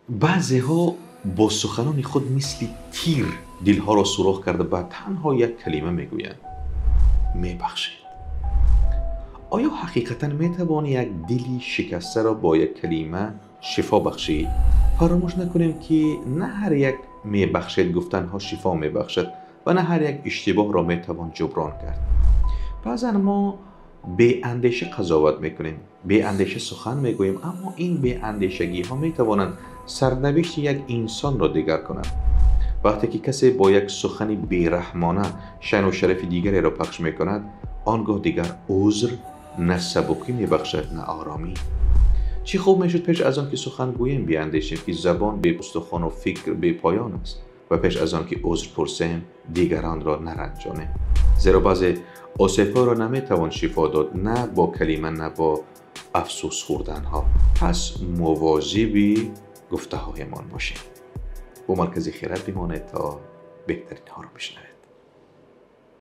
Баъзеҳо бо суханони худ мисли тир дилҳоро сӯрох карда, ба танҳо як калима мегӯянд: мебахшед. Оё ҳақиқатан метавон як дили шикастаро бо як калима шифо бахшид? Фаромӯш накунем, ки на ҳар як мебахшед гуфтанҳо шифо мебахшад ва на ҳар як иштибоҳро метавон ҷуброн кард. Баъзан мо беандеша қазоват мекунем, беандеша сухан мегӯем, аммо ин беандешагиҳо метавонанд сарнавишти як инсонро дигар кунанд. Вақте ки касе бо як сухани бераҳмона шаъну шарафи дигареро пахш мекунад, он гоҳ дигар узр на сабукӣ мебахшад, на оромӣ. Чӣ хуб мешуд, пеш аз он ки сухан гӯем, биандешем, ки забон беустухону фикр бепоён аст ва пеш аз он ки узр пурсем, дигаронро наранҷонем. Зеро баъзе осебҳоро наметавон шифо дод на бо калима, на бо афсӯс хӯрданҳо. Пас мувозиби гуфтаҳоямон бошем. Бо Маркази Хирад бимонед, то беҳтаринҳоро бишнавед.